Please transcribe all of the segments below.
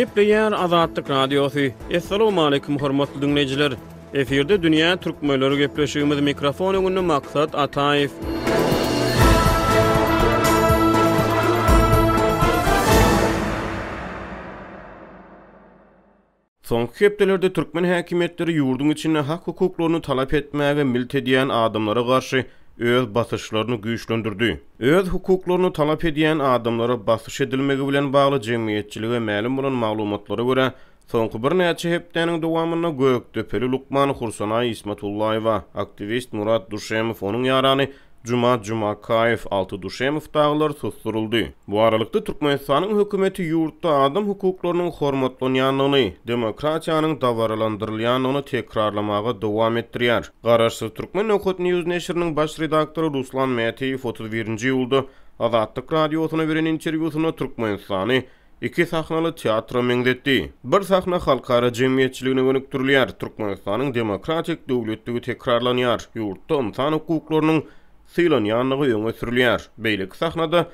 Gepleýär Azatlyk Radiosy. Assalamualaikum hormatly diňleýjiler. Efirde dünýä türkmenleri gepleşigimiz mikrofon öňünde Maksat Ataýew. Soňky hepdelerde türkmen häkimiýetleri ýurduň içinde hak-hukuklaryny talap etmäge milt edýän adamlara garşy öz basyşlaryny güýçlendirdi. Öz hukuklaryny talap edýän adamlara basyş edilmegi bilen bagly jemgyýetçilige mälim bolan maglumatlara görä, soňky birnäçe hepdäniň dowamynda gökdepeli lukman Hursanaý Ismatullaýewa, aktiwist Murat Duşemow, onuň ýarany Juma Jumakaýew, Alty Duşemow dagylar susduryldy. Bu aralykda, Türkmenistanyň hökümeti ýurtda adam hukuklarynyň hormatlanýandygyny, demokratiýanyň dabaralandyrylýandygyny tekrarlamaga dowam etdirýär. Garaşsyz Türkmen Nokat News neşiriniň baş redaktory Ruslan Mätiýew 31 iýulda Azatlyk Radiosyna beren interwýusynda Türkmenistany iki sahnaly teatra meňzetdi. Bir sahna halkara jemgyýetçiligine gönükdirilýär, Türkmenistanyň demokratik döwletdigi tekrarlanýar, ýurtda ynsan hukuklarynyň sylanýandygy öňe sürülýär. Beýleki sahnada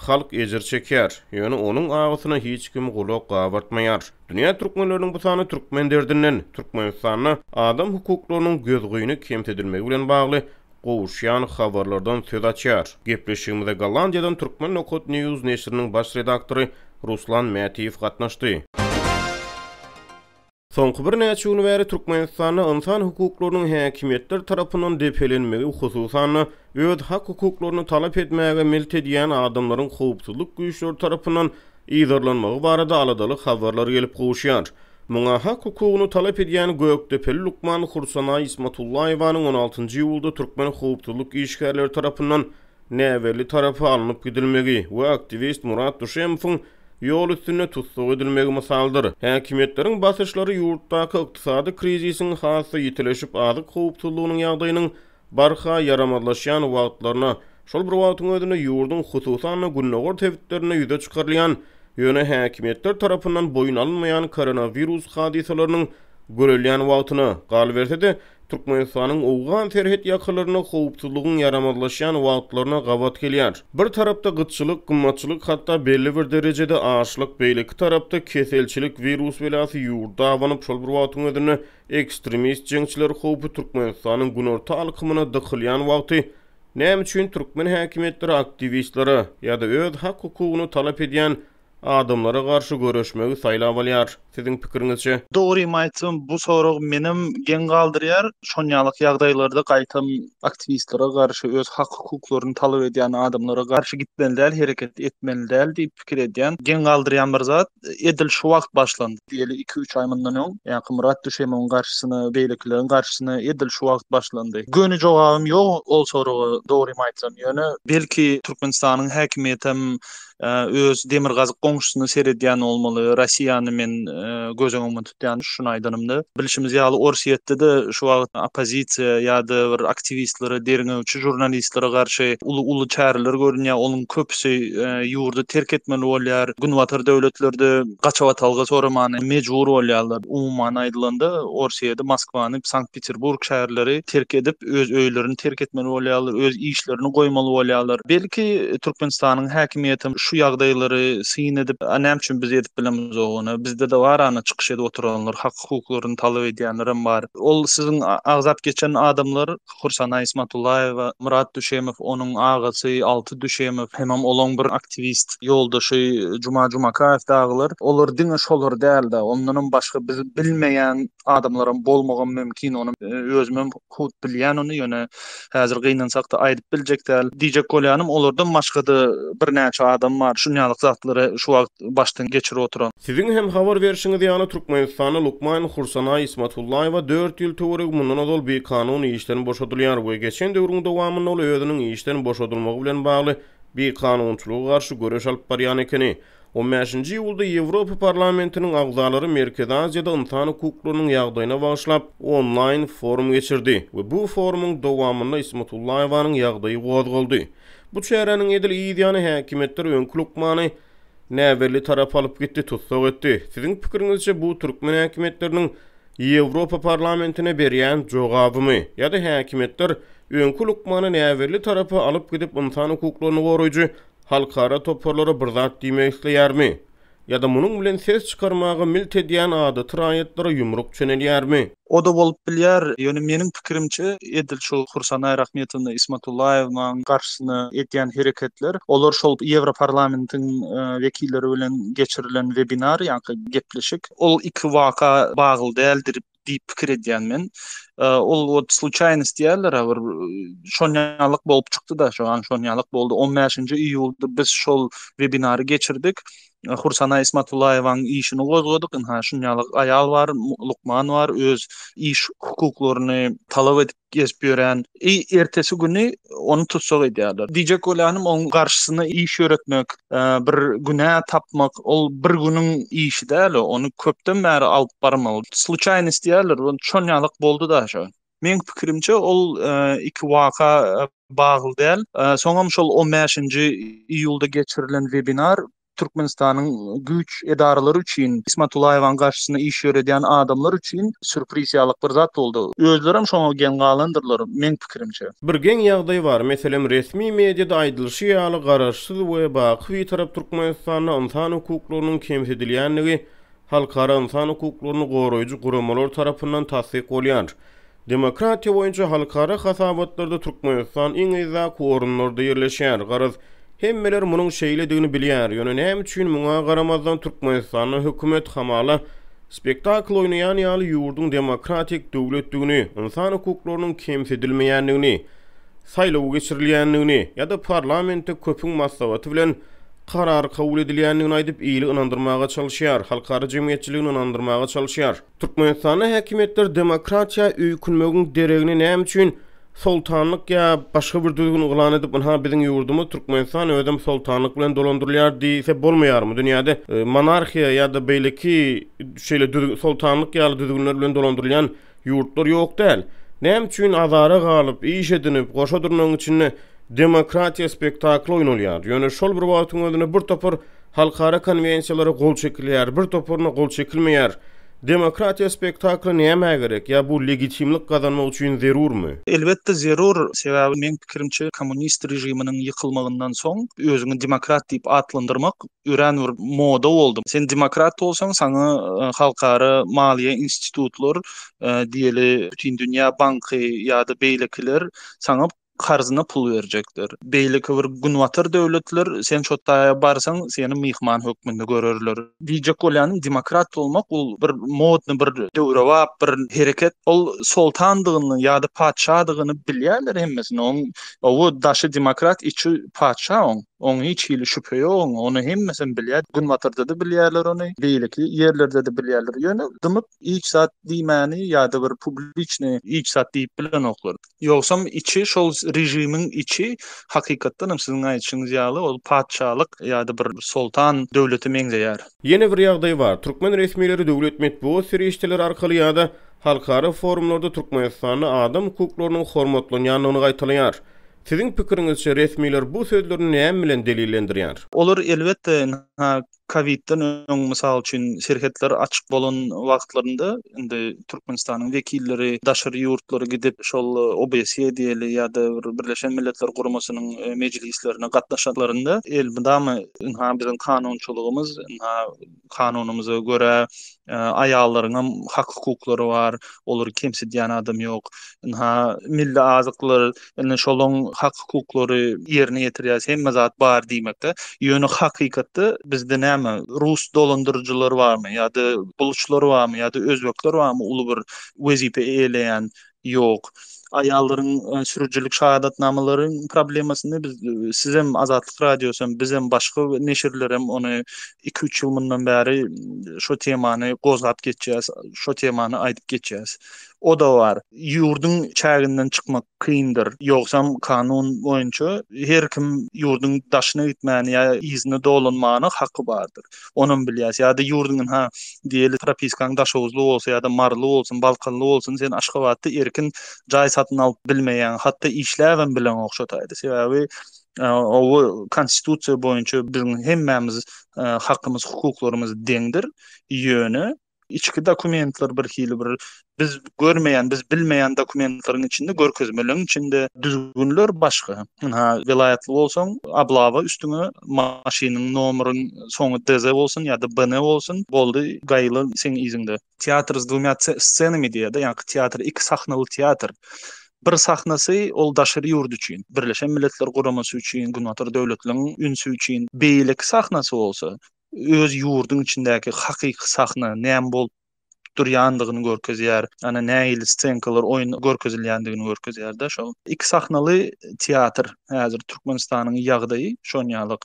halk ejir çekýär, ýöne onuň agysyna hiç kim gulak gabartmaýar. Dünýä türkmenleriniň bu sany türkmen derdinden, Türkmenistanda adam hukuklarynyň gözgyny kemsidilmegi bilen bagly gowuşýan habarlardan söz açýar. Gepleşigimize Gollandiýadan Türkmen Nokat News neşiriniň baş redaktory Ruslan Mätiýew gatnaşdy. Soňky birnäçe gün bäri Türkmenistanda ynsan hukuklarynyň häkimiýetler tarapyndan depelenmegi, hususan-da, öz hak-hukuklaryny talap etmäge milt edýän adamlaryň howpsuzlyk güýçleri tarapyndan yzarlanmagy barada aladaly habarlar gelip gowuşýar. Muňa hak-hukugyny talap edýän gökdepeli lukman Hursanaý Ismatullaýewanyň on altynjy iýulda türkmen howpsuzlyk işgärleri tarapyndan näbelli tarapa alnyp gidilmegi we aktiwist Murat Duşemowyň ýol üstünde tussag edilmegi mysaldyr. Häkimiýetleriň basyşlary ýurtdaky ykdysady krizisiň has-da ýitileşip, azyk howpsuzlygynyň ýagdaýynyň barha ýaramazlaşýan wagtlaryna, şol bir wagtyň özünde ýurduň hususan-da gündogar sebitlerinde ýüze çykarylýan, ýöne häkimiýetler tarapyndan boýun alynmaýan koronawirus hadysalarynyň görülýän wagtyna, galyberse-de, Türkmenistanyň owgan serhet ýakalarynda howpsuzlygyň ýaramazlaşýan wagtlaryna gabat gelýär. Bir tarapda gytçylyk, gymmatçylyk, hatda belli bir derejede açlyk, beýleki tarapda keselçilik, wirus belasy ýurda abanyp, şol bir wagtyň özünde Ekstremist jeňçiler howpy Türkmenistanyň günorta alkymyna dykylýan wagty näme üçin türkmen häkimiýetleri aktiwistlere ýa-da öz hak-hukugyny talap edýän adamlara garşy göreşmegi saýlap alýar, siziň pikiriňizçe? Dogrymy aýtsam, bu sorag menem geň galdyrýar. Şonýalyk ýagdaýlarda gaýtam aktiwistlere garşy, öz hak-hukuklaryny talap edýän adamlara garşy gitmeli däl, hereket etmeli däl diýip pikir edýän. Geň galdyrýan bir zat, edil şu wagt başlandy. Diýeli iki-üç aý mundan öň, ýaňky Myrat Düşemowyň garşysyna, beýlekileriň garşysyna edil şu wagt başlandy. Göni jogabym ýok ol soraga, dogrymy aýtsam. Ýöne, belki, Türkmenistanyň häkimiýetem öz demirgazyk goňşusyna seredýän bolmaly. Rossiýany men göz öňünde tutýan şuny aýdanymda. Bilşimiz ýaly, Orsýetde-de şu wagt oppozisiýa ýa-da bir aktiwistlere, derňewçi žurnalistlere garşy uly-uly çäreler görünýär. Onuň köpüsi ýurdy terk etmeli bolýar. Günbatar döwletlerde gaçybatalga soramany mejbur bolýarlar. Umuman aýdylanda, Orsýeti, Moskwany, Sankt-Peterburg şäherleri terk edip, öz öýlerini terk etmeli bolýarlar, öz işlerini goýmaly bolýarlar. Belki, Türkmenistanyň häkimiýetem şu ýagdaýlary syn edip, A näme üçin biz edip bilemizok ony? Bizde-de bar ana çykyş edip oturanlar, hak-hukuklaryny talap edýänlerem bar. Ol siziň agzap geçen adamlar Hursana Ismatullaýewa, Myrat Düşemow, onuň agasy Alty Düşemow, hemem olaň bir aktiwist ýoldaşy Juma Jumakaýew dagylar. Olar diňe şolar däl-de, ondanam başga biz bilmeýän adamlaram bolmagam mümkin. Ony özümem hut bilýän ony, ýöne häzir gynansakda aýdyp biljek däl. Diýjek bolýanym, olardan başga-da birnäçe adam bar, şunýalyk zatlary şu wagt başdan geçirip oturan. Siziň hem habar berşiňiz ýaly, Türkmenistanda lukman Hursanaý Ismatullaýewa dört ýyl töweregi mundan ozal bikanun işden boşadylýar we geçen döwrüň dowamynda ol özüniň işden boşadylmagy bilen bagly bikanunçylyga garşy göreş alyp barýan ekeni. On bäşinji iýulda Ýewropa Parlamentiniň agzalary Merkezi Aziýada ynsan hukuklarynyň ýagdaýyna bagyşlap onlaýn forum geçirdi we bu forumyň dowamynda Ismatullaýewanyň ýagdaýy gozgaldy. Bu çäräniň edil yz ýany häkimiýetler öňki lukmany näbelli tarapa alyp gitdi, tussag etdi. Siziň pikiriňizçe bu türkmen häkimiýetleriniň Ýewropa Parlamentine berýän jogabymy? Ýa-da häkimiýetler öňki lukmany näbelli tarapa alyp gidip ynsan hukuklaryny goraýjy halkara toparlara bir zat diýmek isleýärmi? Ýa-da munuň bilen ses çykarmaga milt edýän adaty raýatlara ýumruk çenelýärmi? O-da bolup bilýär, ýöne meniň pikirimçe, edil şu Hursanaý Rahmetowna Ismatullaýewnaň garşysyna edýän hereketler, olar şol Ýewroparlamentiň wekilleri bilen geçirilen webinar, ýaňky gepleşik, ol iki waka bagly däldir diýip pikir edýän men. Ol wot sluçaýnost diýerler-ä bir şonýalyk bolup çykdy-da, şo an şonýalyk boldy. 15-nji iýulda biz şol webinary geçirdik. Hursana Ismatullaýewanyň işini gozgadyk. Ynha şunýalyk aýal bar, lukman bar, öz iş hukuklaryny talap edip gezip ýören. I ertesi güni ony tussag edýärler. Diýjek bolýanym, oň garşysyna iş ýöretmek, bir günä tapmak, ol bir günüň işi däl, ony köpden bäri alyp barmaly. Sluçaýnost diýýärler, şonýalyk boldy-da şo. Meň pikirimçe, ol iki waka bagly däl. Soňam şol on bäşinji iýulda geçirilen webinar Türkmenistanyň güýç edaralary üçin, Ismatullaýewanyň garşysyna iş ýöredýän adamlar üçin sýurpriz ýalyk bir zat boldy. Özlerem şoňa geň galandyrlar, meň pikirimçe. Bir geň ýagdaý bar, meselem, resmi mediada aýdylyşy ýaly, Garaşsyz we baky Bitarap Türkmenistanda ynsan hukuklarynyň kemsidilýändigi halkara ynsan hukuklaryny goraýjy guramalar tarapyndan tassyk bolýar. Demokratiýa boýunça halkara hasabatlarda Türkmenistan iň yzdaky orunlarda ýerleşýär. Garaz, hemmeler munuň şeýledigini bilýär. Ýöne näme üçin muňa garamazdan Türkmenistanda hökümet hamala spektakl oýnaýan ýaly ýurduň demokratik döwletdigini, ynsan hukuklarynyň kemsidilmeýändigini, saýlaw geçirilýändigini ýa-da parlamentde köpüň maslahaty bilen karar kabul edilýändigini aýdyp ili ynandyrmaga çalyşýar, halkara jemgyýetçiligini ynandyrmaga çalyşýar. Türkmenistanda häkimiýetler demokratiýa öýkünmegiň deregine näme üçin soltanlyk ýa başga bir düzgün yglan edip ynha biziň ýurdumyz Türkmenistan özem soltanlyk bilen dolandyrylýar diýse bolmaýarmy dünýäde monarhiýa ýa-da beýleki şeýle düzgün soltanlyk ýaly düzgünler bilen dolandyrylýan ýurtlar ýok däl. Näme üçin azara galyp iş edinip goşa dyrnagyň içinde demokratiýa spektakly oýnalýar ýöne şol bir wagtyň özünde bir topar Halkara konwensiýalara gol çekilýär, bir toparyna gol çekilmeýär. Demokratiýa spektakly nämä gerek ýa bu legitimlik gazanmak üçin zerurmy? Elbetde zerur, sebäbi meň pikirimçe kommunist režiminiň ýykylmagyndan soň özüňi demokrat diýip atlandyrmak örän bir moda boldy. Sen demokrat bolsaň saňa halkara maliýe institutlar diýeli Bütindünýä banky ýa-da beýlekiler saňa karzyna pul berjekler. Beýleki bir günbatar döwletler sen şo taýa barsaň seni myhman hökmünde görerler. Diýjek bolýanym demokrat bolmak ol bir modny bir döwrebap bir hereket. Ol soltandygyny ýa-da patyşadygyny bilýärler hemmesini. Oň owo daşy demokrat içi patyşa oň. Oň hiç hili şübhe ýok oňa. Ony hemmesem bilýär. Günbatarda-da bilýärler ony, beýleki ýerlerde-de bilýärler. Ýöne dymyp hiç zat diýmäni ýa-da bir publiçny hiç zat diýip bilenoklar. Ýogsam içi şol režimiň içi hakykatdan hem siziň aýdyşyňyz ýaly ol patyşalyk ýa-da bir soltan döwlete meňzeýär. Ýene bir ýagdaý bar, türkmen resmileri döwlet metbugat serişdeleri arkaly ýa-da halkara forumlarda Türkmenistanda adam hukuklarynyň hormatlanýandygyny gaýtalaýar. Siziň pikiriňizçe resmiler bu sözlerini näme bilen delillendirýär? Olar elbetde ynha Kowidden öň, mysal üçin, serhetler açyk bolan wagtlarynda, indi Türkmenistanyň wekilleri daşary ýurtlara gidip, şol OBSE diýeli ýa-da bir Birleşen Milletler Guramasynyň mejlislerine gatnaşanlarynda elmydama ynha biziň kanunçylygymyz, ynha kanunymyza görä aýallaryňam hak-hukuklary bar, olary kemsidýän adam ýok, ynha milli azyklar Indi şolaň hak-hukuklary ýerine ýetirýäs, hemme zat bar diýmekde. Ýöne hakykatda bizde näme, rus dolandyryjylary barmy ýa-da buluçlar barmy ýa-da özbekler barmy uly bir wezipe eýeleýän? Ýok. Aýallaryň sürüjilik şahadatnamalaryň problemasyny biz sizem Azatlyk Radiosy hem bizem başga neşirlerem ony iki-üç ýyl mundan bäri şo temany gozgap geçýäs, şo temany aýdyp geçýäs. O-da bar. Ýurduň çäginden çykmak kyndyr. Ýogsam kanun boýunça her kim ýurduň daşyna gitmäne ýa yzyna dolanmana haky bardyr. Onam bilýäs. Ýa-da ýurduň ynha diýeli propiskaň daşoguzly bolsa ýa-da maryly bolsun, balkanly bolsun sen Aşgabatda erkin jaý satyn alyp bilmeýäň. Hatda işläbem bileňok şo taýda. Sebäbi owo konstitusiýa boýunça biziň hemmämiz hakymyz, hukuklarymyz deňdir. Ýöne. Içki dokumentler bir hili bir biz görmeýän, biz bilmeýän dokumentleriň içinde, görkezmeleriň içinde düzgünler başga. Ynha, welaýatly bolsaň, oblawa üstüňe maşynyň nomeryň soňy DZ bolsun ýa-da BN bolsun, boldy, gaýyla seň yzyňda. Teatr s dwumýa scenami diýýär-de, ýaňky teatr iki sahnaly teatr. Bir sahnasy ol daşary ýurt üçin, Birleşen Milletler Guramasy üçin, Günbatar döwletleriň ünsi üçin. Beýleki sahnasy bolsa, öz ýurduň içindäki hakyky sahna, näme bolup durýandygyny görkezýär. Ana nähili ssenkalar oýun görkezilýändigini görkezýär-de şol. Iki sahnaly teatr häzir Türkmenistanyň ýagdaýy şonýalyk.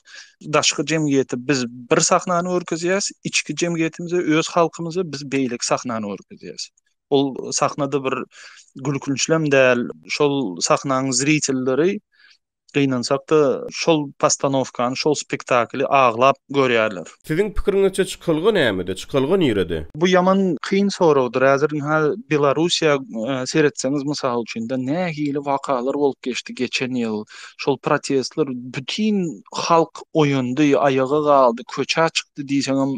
Daşky jemgyýete biz bir sahnany görkezýäs, içki jemgyýetimize, öz halkymyza biz beýleki sahnany görkezýäs. Ol sahnada bir gülkünçlem däl, şol sahnaň zritelleri Gynansak-da, şol postanowkany, şol spektakly aglap görýärler. Siziň pikiriňizçe çykalga nämede, çykalga nirede? Bu ýaman kyn soragdyr. Häzir ynha Belarussiýa seretseňiz mysal üçin-de nähili wakalar bolup geçdi geçen ýyl. Şol protestler bütin halk oýandy, aýaga galdy, köçä çykdy diýseňem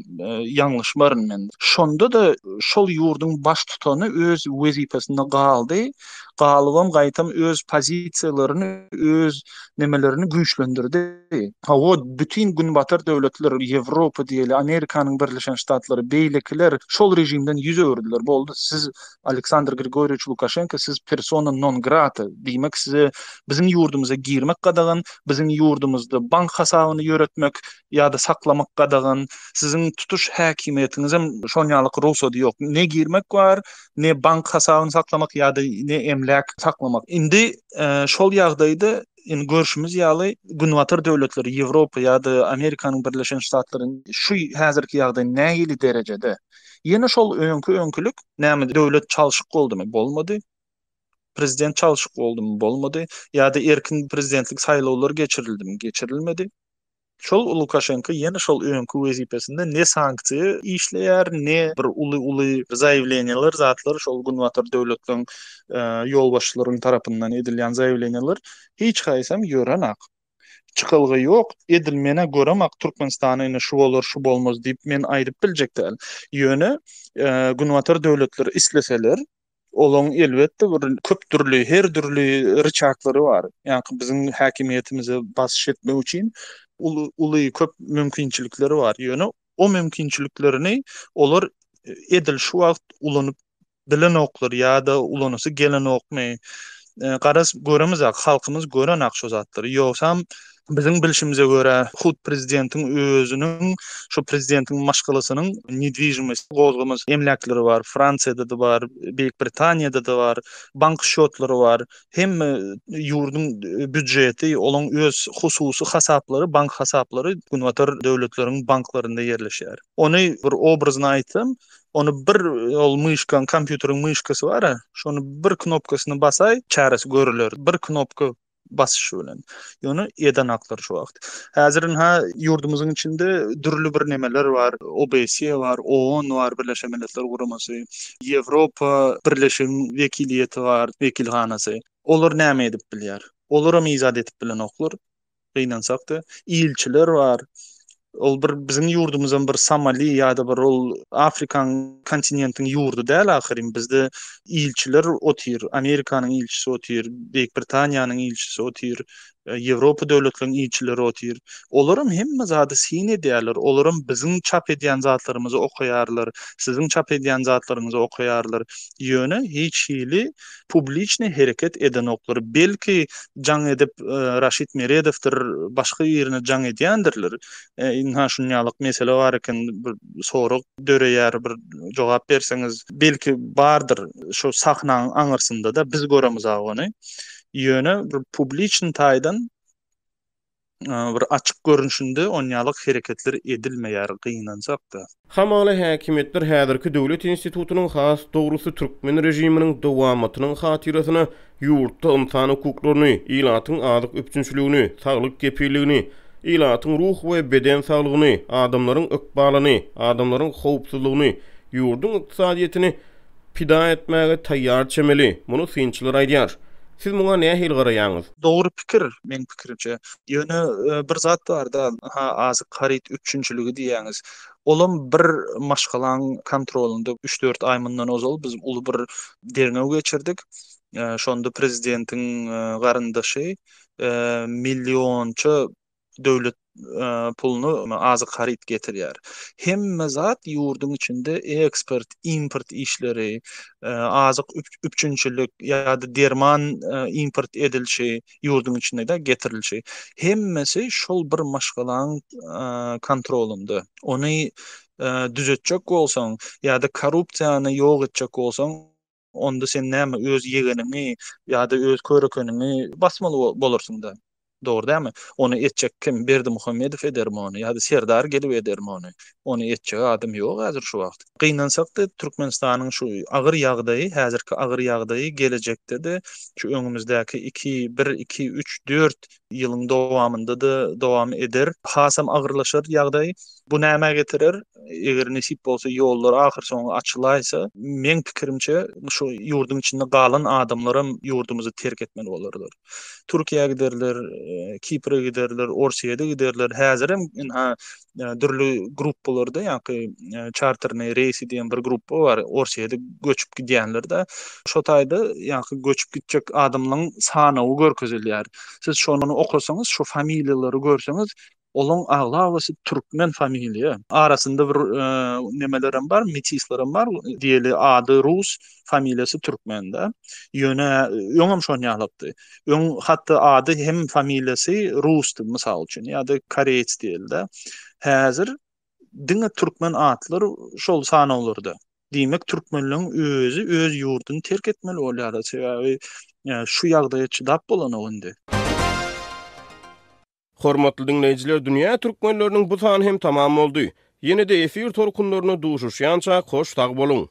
ýalňyşmaryn men. Şonda-da şol ýurduň baştutany öz wezipesinde galdy. Galybam gaýtam öz pozisiýalaryny, öz nemelerini güýçlendirdi. Hawa, bütin günbatar döwletler, Ýewropa diýeli, Amerikanyň Birleşen Ştatlary, beýlekiler şol režimden ýüz öwürdiler. Boldy, siz Aleksandr Grigorýewiç Lukaşenko, siz persona non grata, diýmek size biziň ýurdumyza girmek gadagan, biziň ýurdumyzda bank hasabyny ýöretmek ýa-da saklamak gadagan, siziň tutuş häkimiýetiňizem şonýalyk rugsady ýok. Ne girmek bar, ne bank hasabyny saklamak ýa-da ne emläk saklamak. Indi şol ýagdaýda indi görşümiz ýaly Günbatar döwletleri, Ýewropa ýa-da Amerikanyň Birleşen Ştatlary şu häzirki ýagdaý nähili derejede? Ýene şol öňki-öňkülik, näme döwlet çalşyk boldumy? Bolmady. Prezident çalşyk boldumy? Bolmady. Ýa-da erkin prezidentlik saýlawlary geçirildimi? Geçirilmedi. Şol Lukaşenko ýene şol öňki wezipesinde ne sanksiýa işleýär, ne bir uly-uly zaýawleniýalar, zatlar şol günbatar döwletleriň ýolbaşçylaryň tarapyndan edilýän zaýawleniýalar hiç haýsam ýörenak. Çykalga ýok. Edil menä göremak Türkmenistana ine şu bolar, şu bolmaz diýip men aýdyp biljek däl. Ýöne günbatar döwletleri isleseler Olaň elbetde bir köp dürli, her dürli ryçaklary bar. Ýaňky biziň häkimiýetimize basyş etmek üçin uly, uly köp mümkinçilikleri bar. Ýöne o mümkinçiliklerini olar edil şu wagt ulanyp bilenoklar ýa-da ulanasy gelenokmy? Garaz, göremizak, halkymyz görenak şo zatlary. Ýogsam Biziň bilşimize görä, hut prezidentiň özüniň, şo prezidentiň maşgalasynyň nedwižimost, gozgamaz emläkleri bar, Fransiýada-da bar, Beýik Britaniýada-da bar, bank sçýotlary bar. Hemme ýurduň býudžeti, olaň öz hususy hasaplary, bank hasaplary günbatar döwletleriň banklarynda ýerleşýär. Ony bir obrazno aýtsam, ony bir ol myşkaň, kompýuteriň myşkasy bar-a, şony bir knopkasyny basaý, çäresi görüler. Bir knopka basyşy bilen. Ýöne edenaklar şu wagt. Häzir ynha ýurdumyzyň içinde dürli bir nemeler bar. OBSE bar, OON bar, Birleşen Milletler Guramasy, Ýewropa Birleşigiň wekiliýeti bar, wekilhanasy. Olar näme edip bilýär? Olaram yzat edip bilenoklar. Gynansak-da, ilçiler bar. Ol bir biziň ýurdumyzam bir Somali ýa-da bir ol Afrikaň kontinentiň ýurdy däl ahyryn. Bizde ilçiler otyr, Amerikanyň ilçisi otyr, Beýik Britaniýanyň ilçisi otyr, Ýewropa döwletleriniň ilçileri otyr. Olaram hemme zady syn edýärler. Olaram biziň çap edýän zatlarymyzy okaýarlar, siziň çap edýän zatlaryňyzy okaýarlar. Ýöne hiç hili publiçnyý hereket edenoklar. Belki jaň edip Raşid Meredowdyr başga birine jaň edýändirler. Ynha şunýalyk mesele bar eken bir sorag döreýär bir jogap berseňiz. Belki bardyr şu sahnaň aňyrsynda-da biz göremizak ony. Ýöne bir publiçnyý taýdan bir açyk görnüşinde onýalyk hereketler edilmeýär gynansak-da. Hamala häkimiýetler häzirki döwlet institutynyň has dogrusy türkmen režiminiň dowamatynyň hatyrasyna ýurtda ynsan hukuklaryny, ilatyň azyk üpjünçiligini, saglyk kepilligini, ilatyň ruh we beden saglygyny, adamlaryň ykbalyny, adamlaryň howpsuzlygyny, ýurduň ykdysadyýetini pida etmäge taýýar çemeli. Muny synçylar aýdýar. Siz muňa nähili garaýaňyz? Dogry pikir, meň pikirimçe. Ýöne bir zat bar-da, ha azyk haryt üpjünçiligi diýýäňiz. Olam bir maşgalaň kontrolynda. Üç-dört aý mundan ozal biz uly bir derňew geçirdik. Şonda prezidentiň garyndaşy millionça döwlet puluny azyk haryt getirýär. Hemme zat ýurduň içinde eksport, import işleri, azyk üpjünçilik ýa-da derman import edilişi ýurduň içinde-de getirilişi hemmesi şol bir maşgalaň kontrolynda. Ony düzetjek bolsaň ýa-da korrupsiýany ýok etjek bolsaň, Onda sen näme öz ýegeniňi ýa-da öz körekeniňi basmaly bolarsyň-da. Dogry dälmi? Ony etjek kim? Berdimuhamedow edermi ony ýa-da Serdar gelip edermi ony? Ony etjek adam ýok häzir şu wagt. Gynansak-da Türkmenistanyň şu agyr ýagdaýy, häzirki agyr ýagdaýy gelejekde-de şu öňümizdäki iki, bir, iki, üç, dört ýylyň dowamynda-da dowam eder. Hasam agyrlaşar ýagdaý. Bu nämä getirer? Eger nesip bolsa ýollar ahyrsoňy açylaýsa, meň pikirimçe, şu ýurduň içinde galan adamlaram ýurdumyzy terk etmeli bolarlar. Türkiýä giderler, Kipre giderler, Orsýede giderler. Häzirem ynha dürli gruppalarda, ýaňky çarternyý reýsi diýen bir gruppa bar, Orsýede göçüp gidýänler-de. Şo taýda ýaňky göçüp gitjek adamlaryň sanawy görkezilýär. Siz şony okasaňyz, şo familiýalary görseňiz, Olaň aglabasy türkmen familiýa. Arasynda bir nemelerem bar, metislerem bar. Diýeli ady rus, familiýasy türkmen-de. Ýöne öňem şon ýalykdy. Öň hatda ady hem familiýasy rusdy, mysal üçin, ýa-da koreýs diýeli-de. Häzir diňe türkmen atlar şol sanawlarda. Diýmek türkmenleň özi öz ýurduny terk etmeli bolýarlar. Sebäbi şu ýagdaýa çydap bolanok indi. Hormatly diňleýjiler Dünýä Türkmenleriniň bu sany hem tamam boldy. Ýene-de efir tolkunlarynda duşuşýançak hoş sag boluň.